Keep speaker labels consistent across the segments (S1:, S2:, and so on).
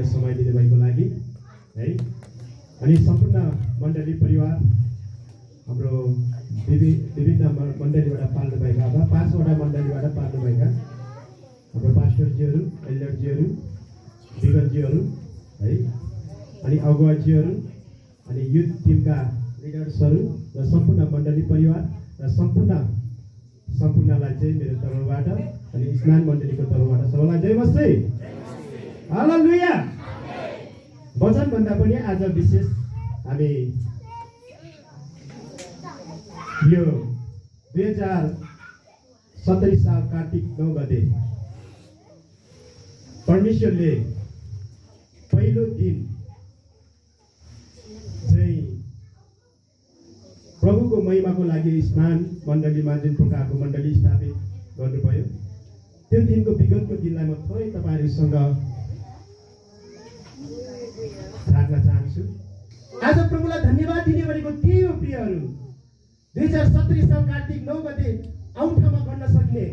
S1: समय दिनुभएको लागि है। अनि सम्पूर्ण मण्डली परिवार हाम्रो विभिन्न मण्डलीबाट पाल्नुभएका अथवा 5वटा मण्डलीबाट पाल्नुभएका हाम्रो पास्टरजीहरू, एल्डरजीहरू, विगतजीहरू है, अनि अगुवाजीहरू, अनि युथ टिमका लिडर्सहरू र सम्पूर्ण मण्डली परिवार र सम्पूर्णलाई चाहिँ मेरो तर्फबाट अनि स्नान मण्डलीको तर्फबाट सबैलाई जय मसीह। हालेलुया। वचन भन्दा पनि आज विशेष हामी यो 2070 साल कार्तिक 9 गते परमेश्वरले पहिलो दिन चाहिँ प्रभुको महिमाको लागि स्नान मण्डलीमा जुन प्रकारको मण्डली स्थापित गर्नुभयो, त्यो दिनको विगतको दिनलाई म थोरै तपाईँहरूसँग राख्न चाहन्छु। आज प्रभुलाई धन्यवाद दिने भनेको त्यही हो प्रियहरू। 2070 साल कार्तिक 9 गते औँठामा गर्न सक्ने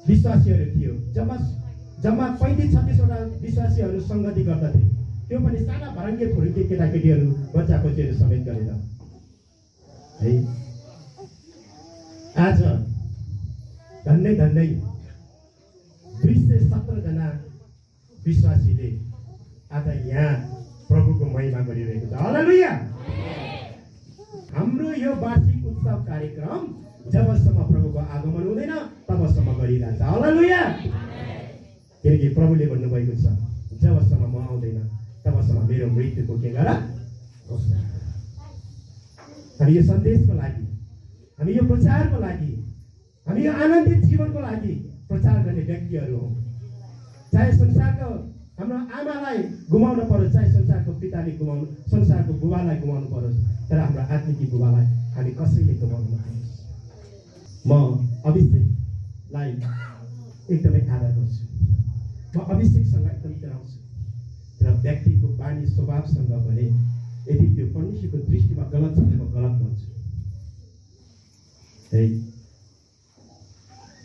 S1: विश्वासीहरू थियो। जम्मा 35-36वटा विश्वासीहरू सङ्गति गर्दथे, त्यो पनि साना भरङ्गे फुरुङ्गे केटाकेटीहरू, बच्चा बच्चीहरू समेत गरेर है। आज धन्दै 217 जना विश्वासीले आज यहाँ प्रभुको महिमा गरिरहेको छ। हालेलुया। हाम्रो यो वार्षिक उत्सव कार्यक्रम जबसम्म प्रभुको आगमन हुँदैन तबसम्म गरिरहेछ। हालेलुया। किनकि प्रभुले भन्नुभएको छ, जबसम्म म आउँदैन तबसम्म मेरो मृत्युको के गर। हामी यो सन्देशको लागि, हामी यो प्रचारको लागि, हामी यो आनन्दित जीवनको लागि प्रचार गर्ने व्यक्तिहरू हौँ। चाहे संसारको हाम्रो आमालाई गुमाउन परोस्, चाहे संसारको पिताले गुमाउनु, संसारको बुबालाई गुमाउनु परोस्, तर हाम्रो आत्मिक बुबालाई हामी कसैले गुमाउनु नपरोस्। म अभिषेकलाई एकदमै आदर गर्छु, म अभिषेकसँग एकदमै डराउँछु। र व्यक्तिको बानी स्वभावसँग भने यदि त्यो परमेश्वरको दृष्टिमा गलत छ भने म गलत भन्छु है।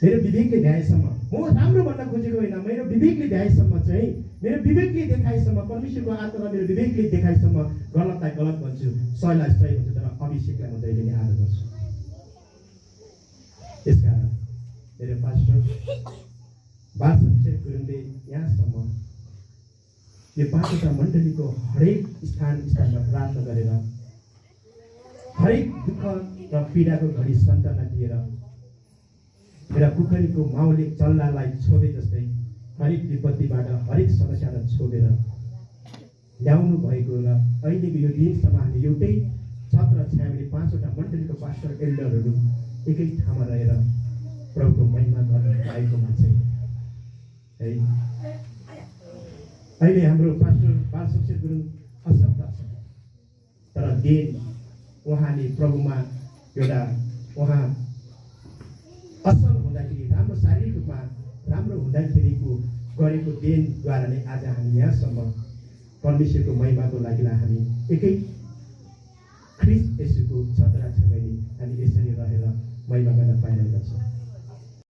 S1: मेरो विवेकले भ्याएसम्म, म राम्रो भन्न खोजेको होइन, मेरो विवेकले भ्याएसम्म चाहिँ, मेरो विवेकले देखाएसम्म, परमेश्वरको आत्मा मेरो विवेकले देखाएसम्म गलतलाई गलत भन्छु, सहीलाई सही भन्छु, तर अभिषेकलाई म जहिले नै आदर गर्छु। त्यसकारण मेरो पास्टर बालशमशेर गुरुङले यहाँसम्म यो 5वटा मण्डलीको हरेक स्थानमा प्रार्थना गरेर हरेक दुःख र पीडाको घडी सन्तानलाई दिएर मेरा कुखरीको माउले चल्लालाई छोबे जस्तै हरेक विपत्तिबाट, हरेक समस्यालाई छोडेर ल्याउनु भएको र अहिलेको यो दिनसम्म हामी एउटै छत्र छायाले 5वटा मण्डलीको पास्टर एल्डरहरू एकै ठाउँमा रहेर प्रभुको महिमा गर्न पाएकोमा चाहिँ है। अहिले हाम्रो पास्टर बालशमशेर गुरुङ अशक्त छ, तर देन उहाँले प्रभुमा एउटा उहाँ असल हुँदाखेरि, राम्रो शारीरिक रूपमा राम्रो हुँदाखेरिको गरेको देनद्वारा नै आज हामी यहाँसम्म परमेश्वरको महिमाको लागि हामी एकै ख्रिस्ट येशूको छत्र छेउमा हामी यसरी रहेर महिमा गर्न पाइरहेका छौँ।